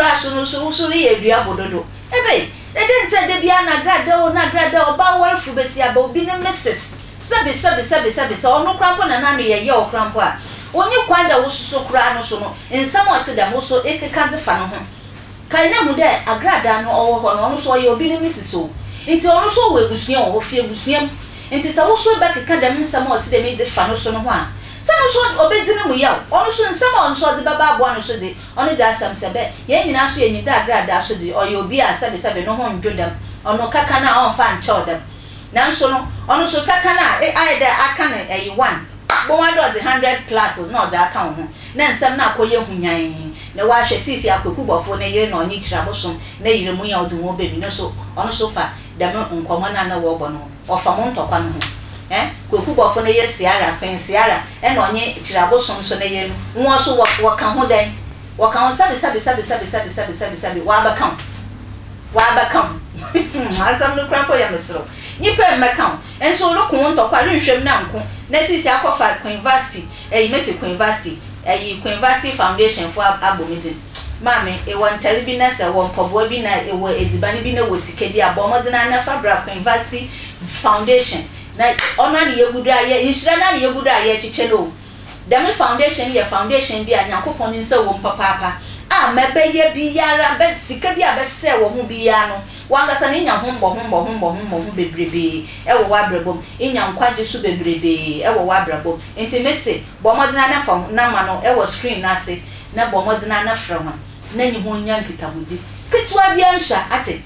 koraa so no so wo so reyɛ dua bo dodo. Ebei, na dɛn ntsi na da biara na agradaa o na agradaa o, ɔbaa warfo basiaba obi ne Mrs. Sɛbe sɛbe sɛbe sɛbe, sɛ ɔno koraa mpo na n'ano yɛ yaw koraa mpo a, onnyi kwan dɛ wo soso koraa no so no, nsɛm a ɔtse dɛm wo so ekeka dze fa no ho. Kae na hu dɛ agradaa no ɔwɔ hɔ no, ɔno so ɔyɛ obi ne Mrs. O, ntsi ɔno so ɔwɔ ebusua wɔ hɔ, fi ebusua mu. Ntsi sɛ wo so ebɛkeka dɛm nsɛm a ɔtse dɛm yi dze fa no so no ho a, sɛ no so obedzi no mu yaw. Ɔno so nsɛm a ɔno so ɔdze bɛba aboa no so dze, ɔno dze asɛm sɛ bɛ. Hɛn nyina so yenyim dɛ agradaa so dze, ɔyɛ obi a sɛbesɛbe no ho nndwo dɛm, ɔno kɛkã no a ɔmmfa nnkyɛ wo dɛm. Nanso no, ɔno so kɛkã no a, ayɛ dɛ akã no ɛye one, bohu ara dɛ ɔdze hundred plus na ɔdze akã wo ho, na nsɛm no akɔyɛ hunyann. Na ɔahwɛ seisei Akwaku Bɔfo ne yer na ɔnye Kyirabosom ne yer mu nyia ɔdze hɔn ba mu no so ɔno so fa dɛm nkɔmbɔ no a nna wɔrobɔ no ho, ɔfa mo ntɔkwa no ho. Eh, Kwaku Bɔfo ne yer Ciara, Queen Ciara, nna ɔnye Kyirabosom so ne yer no, hɔn so wɔ wɔka ho dɛn? Wɔka ho sabi sabi sabi sabi sabi sabi sabi sabi, wɔabɛka ho, wɔabɛka ho, asɛm no koraa mpo yɛ me serew, nyimpa mmbɛka ho, nso eroko wo ntɔkwa rennhwɛ mu na nnko, na seisei akɔfa Queen Vasti, Eyi mesi Queen Vasti ayi Queen Vasti foundation fo abɔ me dzin. Maame, ewɔ ntar bi na sɛ ewɔ mpɔbowa bi na ewɔ edziban bi na ewɔ sika bi a, bɔ mbɔdzen ara na fa bra Queen Vasti foundation na ɔno ara na yegu do ayɛ, nhyira no ara na yegu do a yɛrekyekyɛ no o. Dɛm foundation no yɛ foundation bi a Nyankopɔn ne nsa wɔ mu papaapa a ma ebɛyɛ biara, bɛ sika bi a bɛsɛɛ wɔ ho biara no, W'ankasa no nya ho mbɔho mbɔho mbɔho mbɔho bebrebee wɔ w'abrabɔ mu, inya nkwagye so bebrebee wɔ w'abrabɔ mu. Ntsi mese, bɔ mbɔdzen ara na fa hɔn namba no wɔ screen no ase na bɔ mbɔdzen ara na frɛ hɔn na nye hɔn nya nkitahodzi ketsewa biara nsua, atse?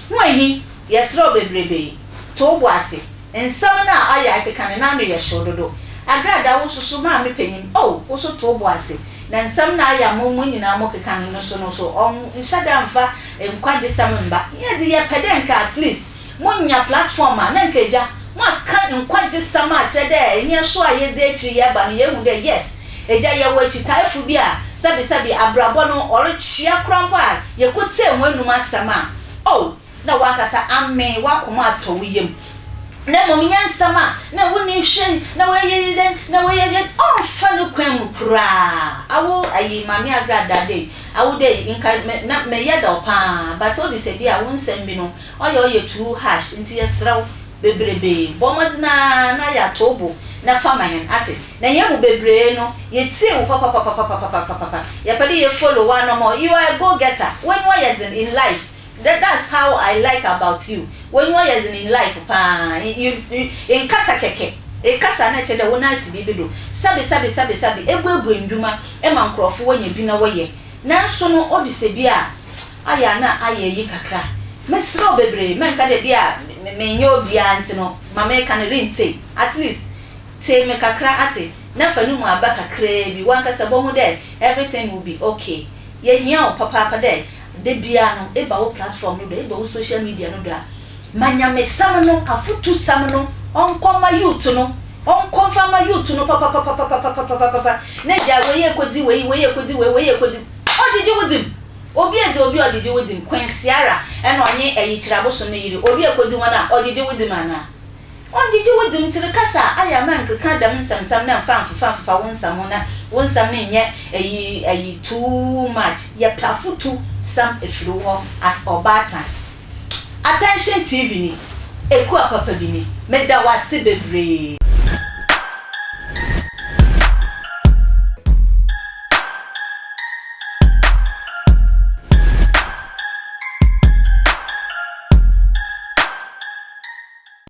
Ho ehi, yɛserɛ wo bebrebee, to wo bo ase. Nsɛm no a ɔyɛ a ekeka no, n'ano yɛ hyew dodo. Agrada, wo so so, maame panyin, oh, wo so to wo bo ase. Na nsɛm no a ayɛ a mo mo nyinaa mo keka no no so no so ɔnnhyɛ da mmfa nkwagyesɛm mmba. Yɛ dze yɛpɛ dɛ nka at least mo nya platform a na nka egya mo aka nkwagyesɛm a kyerɛ dɛ hɛn so a yedzi ekyir yɛreba no yehu dɛ yes egya yɛwɔ ekyitaefo bi a sɛbi sɛbi abrabɔ no ɔrekyea koraa mpo a yɛkotsie hɔn enum asɛm a oh na w'ankasa amee w'akoma atɔ wo yam, na mmom nyɛ nsɛm a na wonni hwɛ na wɔyɛ yi dɛn na wɔyɛ dɛn, ɔmfa ne kwan mu koraa. Awo ayi Maame Agradaa dei, awo dei, nka me na meyɛ dɛ wo paa, but odi sɛ bi a wo nsɛm bi no ɔyɛ ɔyɛ too harsh, nti yɛsrɛ wo bebrebee, bɔ mmɔden ara na yɛ ato wo bo na fa ma yɛn, ate? Na hɛn mu bebree no yetsie wo papapapapapapapapa, yɛpɛ dɛ yɛ follow w'anɔmɔ, you are a go getter, w'enyiwa yɛ dzen in life, That that's how I like about you w'enyiwa yɛ dzen in life paa you you nnkasa kɛkɛ ekasa a na kyerɛ dɛ wo nan si biribi do sɛbe sɛbe sɛbe sɛbe ebuebue ndwuma ma nkorɔfo wonya bi na wɔyɛ nanso no odu sɛ bi a ayɛ a na ayɛ eyi kakra meserɛ wo bebree mɛnka dɛ bi a mennyɛ obiara ntsi no ma meka no renntsie at least tsie me kakra atse na fa no mu aba kakraa bi wankasa bohu dɛ everything will be okay yehia wo papaapa dɛ Da biara no, eba wo platform no do a, eba wo social media no do a, ma nyamesɛm no, afotusɛm no ɔnkɔ mma youth no, ɔnkɔ mfa mma youth no papapapapapapapapa, na gyaa wei ekodzi wei, wei ekodzi wei, wei ekodzi, ɔgyegye wo dzim, obi edzi obi a ɔgyegye wo dzim, Queen Ciara na ɔnye Ayikyere Abosom ne yere, obi ekodzi hɔn a, ɔgyegye wo dzim anaa? Ɔnngyegye wo dzim ntsi rekasa a, ayɛ a ma nnkeka dɛm nsɛmsɛm no mmfa mmfefa mmfefa wo nsɛm ho na wo nsɛm no nnyɛ eyi eyi too much. Yɛpɛ afotu sɛm efir wo hɔ as ɔbaatan. Attention TV ni, Ekua papa bi ni, meda wo ase bebree.